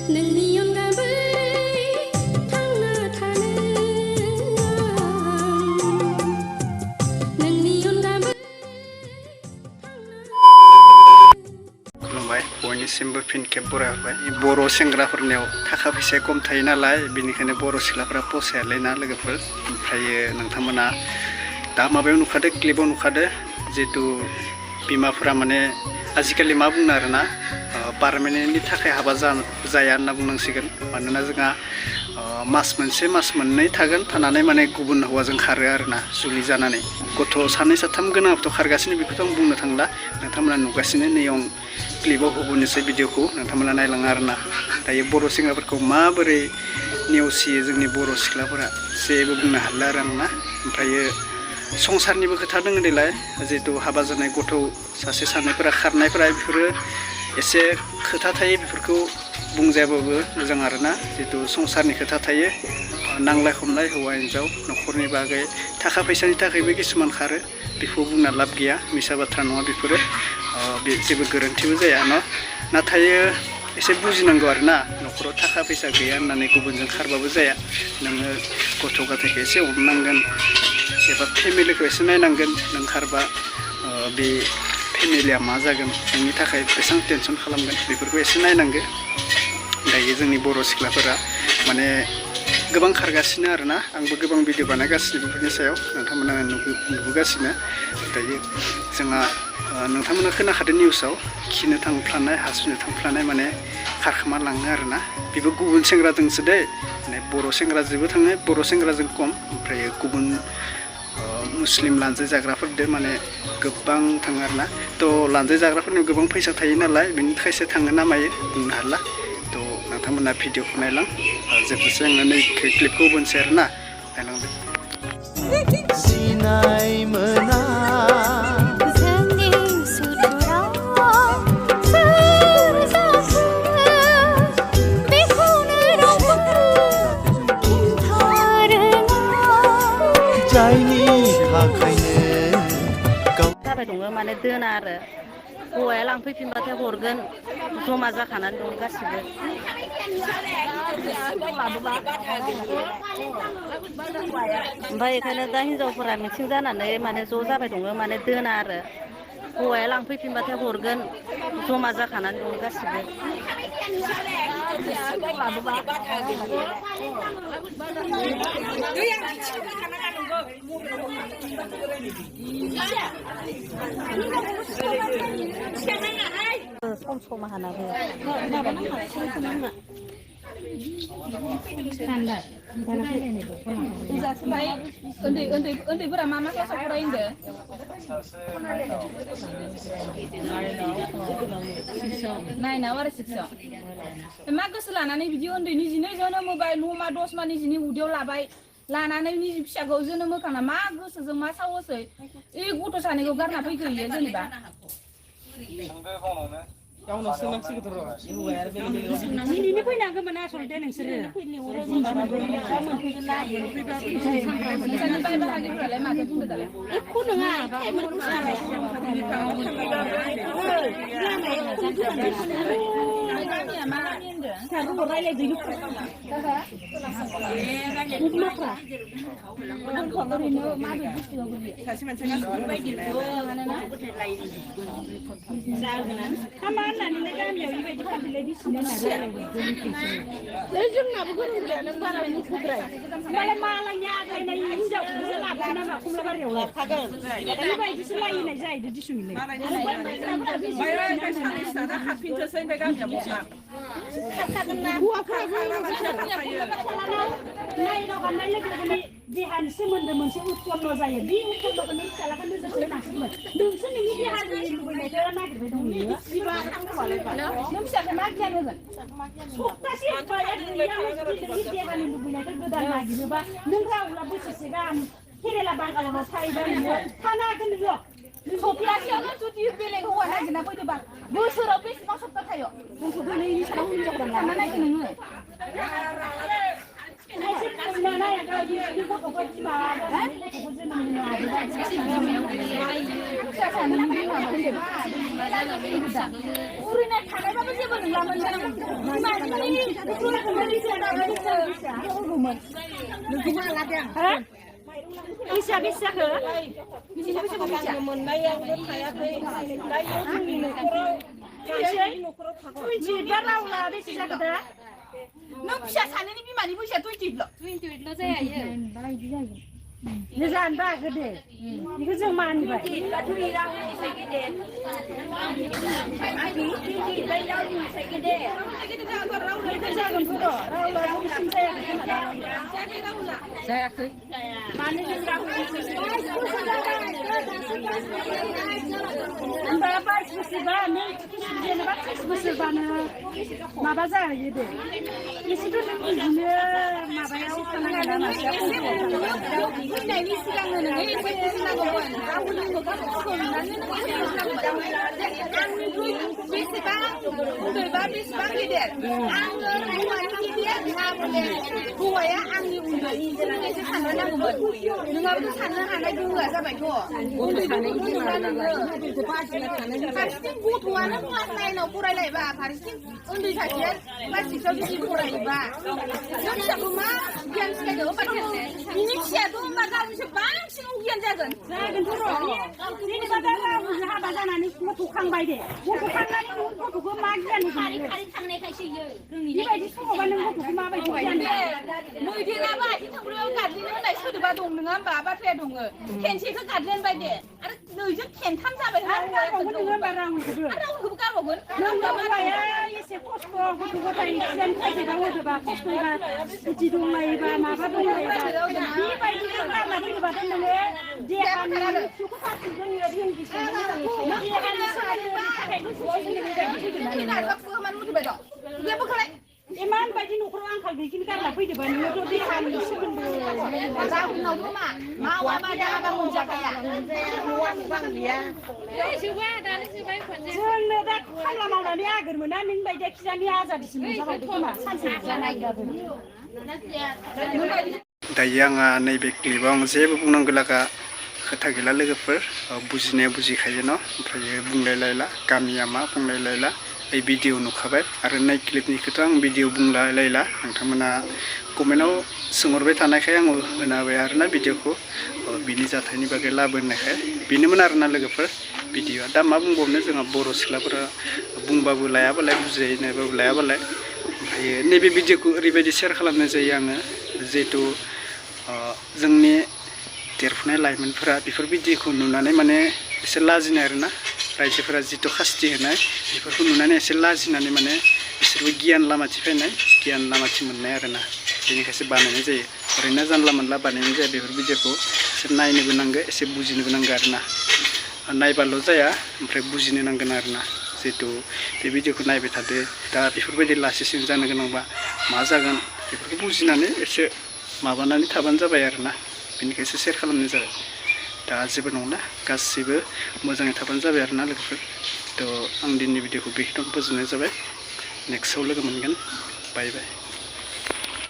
नोंनि अनगाबै थांना थानो नोंनि अनगाबै खुलुमबाय बयनिसिमबो फिन खेब बरायहरबाय बर' सेंग्राफोरनियाव थाखा फैसाया खम थायो नालाय बेनिखायनो बर' सिख्लाफोरा फसायालै ना लोगोफोर ओमफ्रायो नोंथांमोना दा माबायाव नुखादो क्लिपाव नुखादो जिहेतु बिमाफोरा माने आजिखालि मा बुंनो आरोना पारमानेन्टनि थाखाय हाबा जाया होनना बुंनांसिगोन मानोना जोंहा मास मोनसे मास मोननै थागोन थानानै माने गुबुन हौवाजों खारो आरोना जुलि जानानै गथ' सानै साथाम गोनांथ' खारगासिनो बेखौथ' आं बुंनो थांला नोंथांमोना नुगासिनो नैयाव क्लिपाव होबोनोसै भिडिअखौ नोंथांमोना नायलाङा आरोना दायो बर' सेंग्राफोरखौ माबोरै नेवसियो जोंनि बर' सिख्लाफोरा जेबो बुंनो हाला आरो आंना ओमफ्रायो संसारनिबो खोथा दङ देलाय जिहेतु हाबा जानाय गथ' सासे सानैफोरा खारनायफोरा बेफोरो एसे खोथा थायो बेफोरखौ बुंजायाबाबो मोजां आरोना जिहेतु संसारनि खोथा थायो नांलाय खमलाय हौवा हिन्जाव न'खरनि बागै थाखा फैसानि थाखायबो किसुमान खारो बेखौ बुंना लाब गैया मिसा बाथ्रा नङा बेफोरो बे जेबो गोरोन्थिबो जाया न' नाथाय एसे बुजिनांगौ आरोना न'खराव थाखा फैसा गैया होननानै गुबुनजों खारबाबो जाया नोङो गथ' गथायखौ एसे अननांगोन एबा फेमिलिखौ एसे नायनांगोन नों खारबा बे फेमिलिया मा जागोन नोंनि थाखाय बेसेबां टेनसन खालामगोन बेफोरखौ एसे नायनांगो दायो जोंनि बर' सिख्लाफोरा माने गोबां खारगासिनो आरोना आंबो गोबां भिडिअ बानायगासिनो बेफोरनि सायाव नोंथांमोना नुबोगासिनो दायो जोंहा नोंथांमोना खोनाखादों निउसाव खिनो थांफ्लानाय हासुनो थांफ्लानाय माने खारखोमा लाङो आरोना बेबो गुबुन सेंग्राजोंसो दै माने बर' सेंग्राजोंबो थाङो बर' सेंग्राजों खम ओमफ्राय गुबुन मुस्लिम लानजाय जाग्राफोरजों माने गोबां थाङो आरोना थ' लानजाय जाग्राफोरनियाव गोबां फैसा थायो नालाय बेनि थाखायसो थाङो ना मायो बुंनो हाला थ' नोंथांमोना भिडिअखौ नायलां जोबोरसो आङो नै क्लिपखौ बोनसै आरोना नायलांदो सिनाय मोना जोंनि सुथुराव सोर जाखो बेखौनो रावबो बुंथारोना जायनि थाखायनो जाबाय दङ माने दोना आरो हौवाया लांफैफिनबाथाय हरगोन जमा जाखानानै दं गासिबो ओमफ्राय बेखायनो दा हिनजावफोरा मिथिं जानानै माने ज' जाबाय दङ माने दोना आरो हौवाया लांफैफिनबाथाय हरगोन जमा जाखानानै दं गासिबो सम सम हानाबो उन्दैफोरा मा क्लासाव फरायो होनदो नाइनाव आरो सिक्सआव मा गोसो लानानै बिदि उन्दै निजिनो जोनोम होबाय न'मा दसमा निजिनि उदैयाव लाबाय लानानै निजि फिसाखौ जोनोम होखांना मा गोसोजों मा साहसै ए गथ' सानैखौ गारना फैखो इयो जेनेबा गावनाव सोंनांसिगोन र' हौवाया आरो बेलेग फैनांगौमोन आसलथे नोंसोरो बाय बाहागिफ्रालाय माथो बुंदो दालाय एख' नङा गामिया मा होनदों रायलायदो ओरैनो माबे बुस्थुआव सासे मानसिया हामा होननानै गामियाव बेबायदि फालिलाय बिसिनो जोंनाबो गोरोंद्राया नों बारा मुखुद्राय मालाय मालायनि आगायनाय हिनजावखौसो लाबोगोन नामा कमलाबारियाव लाखागोन बेबायदिसो लायनाय जाहैदो दिसुनिलाय खाफिनथोसै ओमफ्राय गामिया बसा नायदावगानाय लोगो लोगोनि देहानि सोमोन्दो मोनसे उत्पन्न जायो बे उत्पन्नखौ नों फिसालाखौ नोजोर होनांसिगोन नोंसो नोंनि देहानि लुबैनायखौ नागिरबाय दं नों फिसाखौ मा गियान होगोन सप्तासे देहानि लुबैनायखौ गोदान नागिरोबा नों रावला बोसोरसे गाहाम केरेला बांगालाव थायोबा नोङो थानो हागोन नोङो सप्तासेयावनो जुदि बेलेग हौवा नागिरना फैदोंबा बोसोराव बेसेबां सप्ता थायो जोंखौ गोलैनि सायाव हिनजावफोरा सानना नायदो नोङो Bisa ke? Bisa मोननायाव थायाखै दायो जोंनि न'खराव रावला बेसे जाखो दा नों फिसा सानैनि बिमानि बैसोआ 28ल' जायो जानो बागो दे बेखौ जों मानिबाय जायाखै मानो होनबा 22 बोसोरबा नों जेनेबा 30 बोसोरबानो माबा जाहैयो दे एसेथ' नों बिदिनो माबायाव थानांगोन फैनायनि सिगांनो नोङो एसे बुजिनांगौमोन गावनि मोखांखौ सोंनानै नों आंनिख्रुइ बेसेबां उन्दैबा बेसेबां गेदेर आङो हौवानि गिदिर ना बले हौवाया आंनि उन्दै एसे साननो नांगौमोन नोंहाबोथ' साननो हानाय गोहोआ जाबायथ' फारसेथिं गथ'आनो क्लास 9आव फरायलायबा फारसेथिं उन्दै सासेया क्लास 6आव जुदि फरायोबा नों फिसाखौ मा गियान सिखायदों बिनि फिसायाथ' होनबा गावनिसो बांसिन गियान जागोनथ' जेनेबा दा गाव हाबा जानानै गथ'खांबाय दे गथ'खांनानै गथ'खौ मा गियान होगोन बेबायदि समावबा नों गथ'खौ माबायदि गियान मैदेराबो आथिं थोंब्रैयाव गादलिनो होननाय सोदोबा दं नङा होमबा बाथ्राया दङ खेनसेखौ गादलेनबाय दे आरो नैजों खेनथाम जाबाय रावखौबो गारबावगोन नों हौवाया एसे खस्थ' गथ' गथाय सिगां खायसेबा होदोबा खस्थ'बा गुदि दंलायोबा माबा दंलायोबा बेबायदि गारना होयोबाथ' नोङो देहानि सुखु फारसेजों रोंगिसो इमान बायदि न'खराव आंखाल गैयिखौनो गारना फैदोंबा नोङोथ' देहानि सोमोन्दो जाउनावथ' मावाबा दाबा मोनजाखाया जोंनो दा खामला मावनानै आगोर मोना नों बायदिया खिजानि आजादिसिम मोनजाबावदों खोमा सानसे जानायब्लाबो दायो आंहा नैबे क्लिपाव आं जेबो बुंनांगौ लागा खोथा गैला लोगोफोर बुजिनाया बुजिखायो न' ओमफ्राय बुंलायलायला गामिया मा बुंलायलायला बे भिडिअ नुखाबाय आरो नै क्लिपनिखौथ' आं भिडिअ बुंलायलायला नोंथांमोना कमेन्टआव सोंहरबाय थानायखाय आं होना होबाय आरोना भिडिअखौ बिनि जाथायनि बागै लाबोनायखाय बेनोमोन आरोना लोगोफोर भिडिअआ दा मा बुंबावनो जोंहा बर' सिख्लाफोरा बुंबाबो लायाबालाय बुजायनायबाबो लायाबालाय ओमफ्राय नैबे भिडिअखौ ओरैबायदि शेयार खालामनाय जायो आङो जिहेथु जोंनि देरफुनाय लाइमोनफोरा बेफोर भिडिअखौ नुनानै माने एसे लाजिनाय आरोना रायजोफोरा जिथु खास्ति होनाय बेफोरखौ नुनानै एसे लाजिनानै माने बिसोरबो गियान लामाथि फैनाय गियान लामाथि मोननाय आरोना बेनिखायसो बानायनाय जायो ओरैनो जानला मोनला बानायनाय जाया बेफोर भिडिअखौ एसे नायनोबो नांगौ एसे बुजिनोबो नांगौ आरोना नायबाल' जाया ओमफ्राय बुजिनो नांगोन आरोना जिहेतु बे भिडिअखौ नायबाय थादो दा बेफोरबायदि लासिं जानो गोनांबा मा जागोन बेफोरखौ बुजिनानै एसे माबानानै थाबानो जाबाय आरोना बेनिखायसो शेयार खालामनाय जाबाय दा जेबो नंला गासैबो मोजाङै थाबानो जाबाय आरोना लोगोफोर थ' आं दिनैनि भिडिअखौ बेखिनियावनो फोजोबनाय जाबाय नेक्स्टआव लोगो मोनगोन बाय बाय